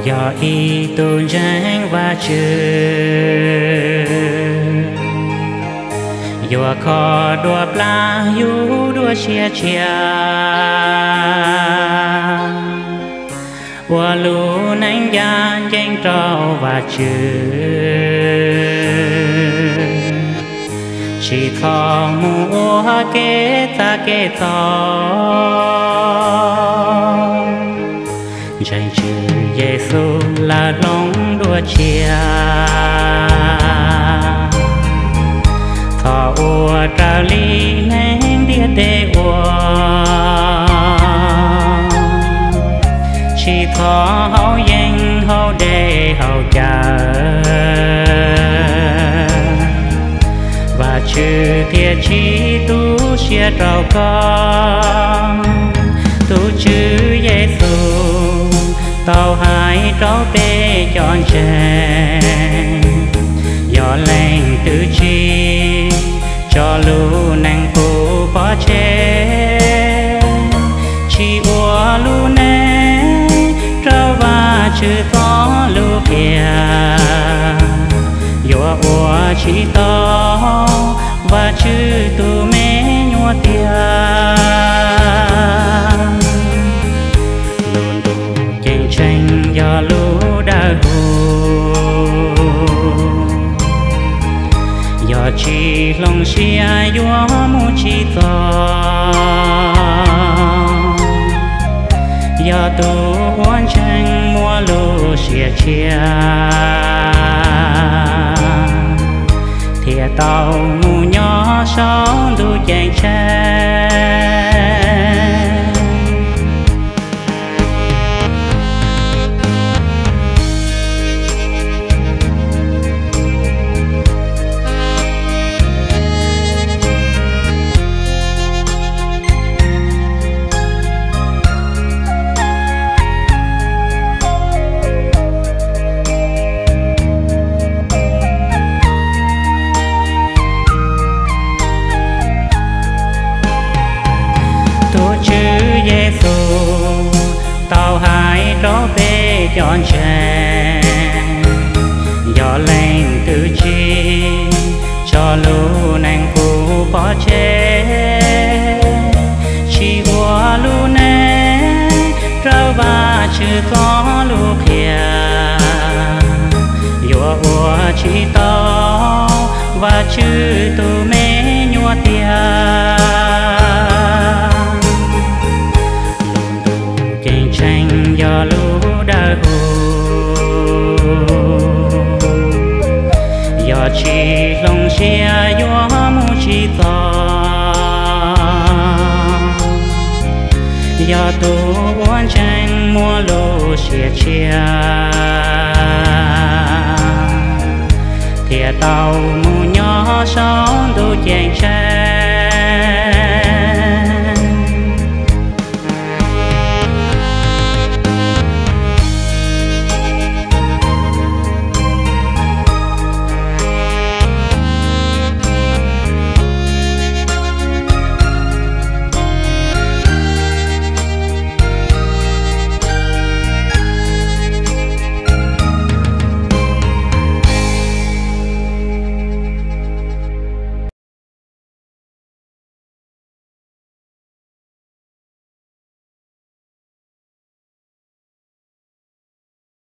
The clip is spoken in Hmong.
Yog ib tug ntseeg Vajtswv, yuav kho dua plag yug dua siab tshiab, ua lub neej ncaj ncees rau Vajtswv, tsis txhob mus ua kev txhav kev txhaum. Ntseeg Tswv Yexus lawm hloov dua tshiab, txhob ua raws li neeg ntiaj teb ua. Tsis txhob haus yeeb haus dej haus cawv, Vajtswv thiaj tsis tu siab rau koj. Tus Tswv Yexus tau hais rau peb cov ntseeg, yog leej twg tsis tso lub neej qub pov tseg, tsis ua lub neej rau Vajtswv txoj lus qhia, yuav ua tsis tau Vajtswv tus me nyuam tiag. Lub ntuj ceeb tsheej yog lub dawb huv, yog tsis hloov siab yuav mus tsis txog. Yog tus uas ntseeg muaj lub siab tshiab, thiaj tau mus nyob saum ntuj ceeb tsheej. Tus Tswv Yexus tau hais rau peb cov ntseeg, yog leej twg tsis tso lub neej qub pov tseg, tsis ua lub neej raws Vajtswv txoj lus qhia, yuav ua tsis tau Vajtswv tus me nyuam tiag. Lub ntuj ceeb tsheej yog lub dawb huv, yog tsis hloov siab yuav mus tsis txog. Yog tus uas ntseeg muaj lub siab tshiab, thiaj tau mus nyob saum ntuj ceeb tsheej.